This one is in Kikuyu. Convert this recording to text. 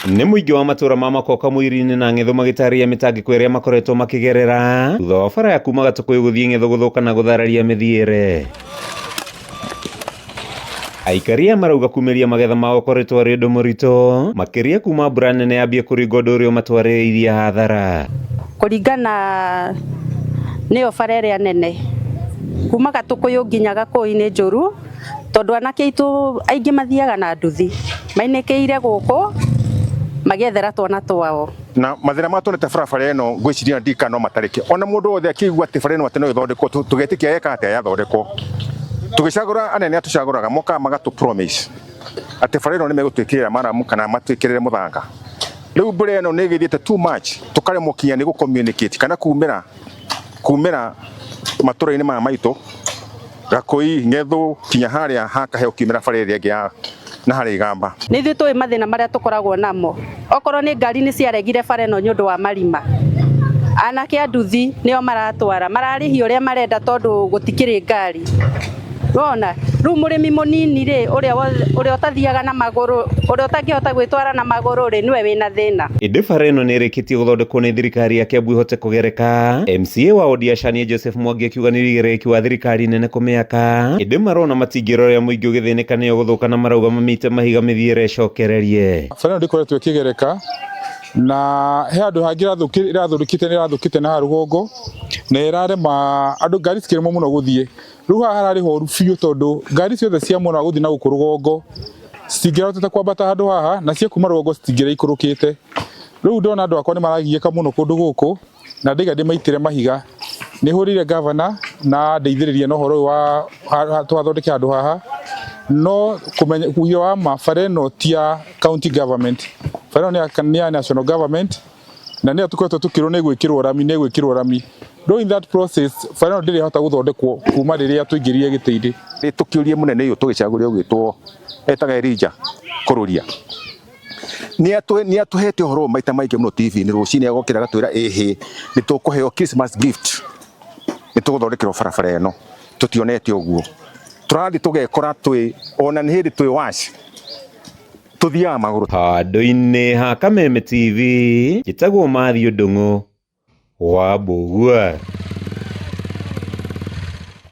Nĩ mũingĩ wa matũra ma Makoka Mũiri-inĩ na Ng'etho magĩtarĩria mĩtangĩko ĩrĩa makoretwo makĩgerera thutha wa bara ya kuma Gatũkũyũ gũthiĩ Ng'etho gũthũka na gũthararia mĩthiĩre. Aikari aya marauga kumĩria magetha mao ũkoretwo arĩ ũndũ mũritũ makĩria kuma mbura nene yambie kũringa ũndũ ũrĩa ũmatwarĩrĩirie hathara. Kũringana nĩyo bara ĩrĩa nene kuma Gatũkũyũ nginya Gakũĩ-inĩ njũru tondũ anake aitũ aingĩ mathiaga na nduthi mainĩkĩire gũkũ magĩethera twana twao. Na mathĩna marĩa tuonete barabara ĩno ngwĩciria ndika no matarĩke ona mũndũ wothe akĩigua atĩ bara ĩno atĩ no ĩthondekwo tũgetĩkia yeka atĩa yathondekwo. Tũgĩcagũra anene atũcagũraga mokaga magatũ promise atĩ bara ĩno nĩ megũtwĩkĩrĩra maramu kana matwĩkĩrĩre mũthanga. Rĩu mbura ĩno nĩ ĩgĩthiĩte too much tũkaremwo kinya nĩ gũ communicate kana kumĩra kumĩra matũra-inĩ maya maitũ Gakũi, Ng'ethũ kinya harĩa ha Kaheo ũkiumĩra bara ĩrĩa ĩngĩ ya na harĩa Igamba. Nĩ ithuĩ tũĩ mathĩna marĩa tũkoragwo namo. Okorwo nĩ ngari nĩ ciaregire bara ĩno nĩ ũndũ wa marima. Anake a nduthi nĩo maratwara, mararĩhio ũrĩa marenda tondũ gũtikĩrĩ ngari. Wona, rĩu mũrĩmi mũnini rĩ, ũrĩa ũrĩa ũtathiaga na magũrũ, ũrĩa ũtangĩhota gwĩtwara na magũrũ rĩ, nĩwe wĩna thĩna. Ĩndĩ bara ĩno nĩ ĩrĩkĩtie gũthondekwo nĩ thirikari ya Kiambu ĩhote kũgereka. MCA wa wodi ya Shania Joseph Mwangi akiuga nĩ wĩigĩrĩrĩki wa thirikari nene kũmĩaka. Ĩndĩ marona matingĩrorera mũingĩ ũgĩthĩnĩka nĩyo gũthũka na marauga mamĩite mahiga mĩthiĩre ĩcokererie. Bara ĩno ndĩkoretwo ĩkĩgereka na he handũ hangĩ ĩrathũkĩte nĩ ĩrathũkĩte na haha rũgongo na ĩrarema andũ ngari cikĩremwo mũno gũthiĩ. Rĩu haha hararĩ horu biũ tondũ ngari ciothe cia mwena wa gũthiĩ na gũkũ rũgongo citingĩrahotete kwambata handũ haha na cia kuma rũgongo citingĩraikũrũkĩte. Rĩu ndona andũ akwa nĩ maragiĩka mũno kũndũ gũkũ na ndaiga ndĩmaitĩre mahiga. Nĩ hũrĩire gavana na andeithĩrĩria na ũhoro ũyũ wa tũhathondeke handũ haha no kũmenya ũira wa ma bara ĩno ti ya county government, bara ĩno nĩ ya national government na nĩyo tũkoretwo tũkĩrwo nĩ ĩgwĩkĩrwo rami nĩ ĩgwĩkĩrwo rami. No in that process bara ĩno ndĩrĩ yahota gũthondekwo kuma rĩrĩa tũingĩrire gĩtĩ-inĩ. Tũkĩũrie mũnene ũyũ tũgĩcagũre ũgwĩtwo etaga Elijah Kũrũria nĩ atũhete ũhoro ũyũ maita maingĩ mũno TV-inĩ rũcinĩ agokĩra agatwĩra ĩhĩ nĩ tũkũheo Christmas gift nĩ tũgũthondekerwo barabara ĩno tũtionete ũguo tũrathiĩ tũgekora twĩ ona nĩ hĩndĩ twĩ wash tũthiaga magũrũ. Handũ-inĩ ha Kameme TV, njĩtagwo Matthew Ndung'u wa Mbũgua.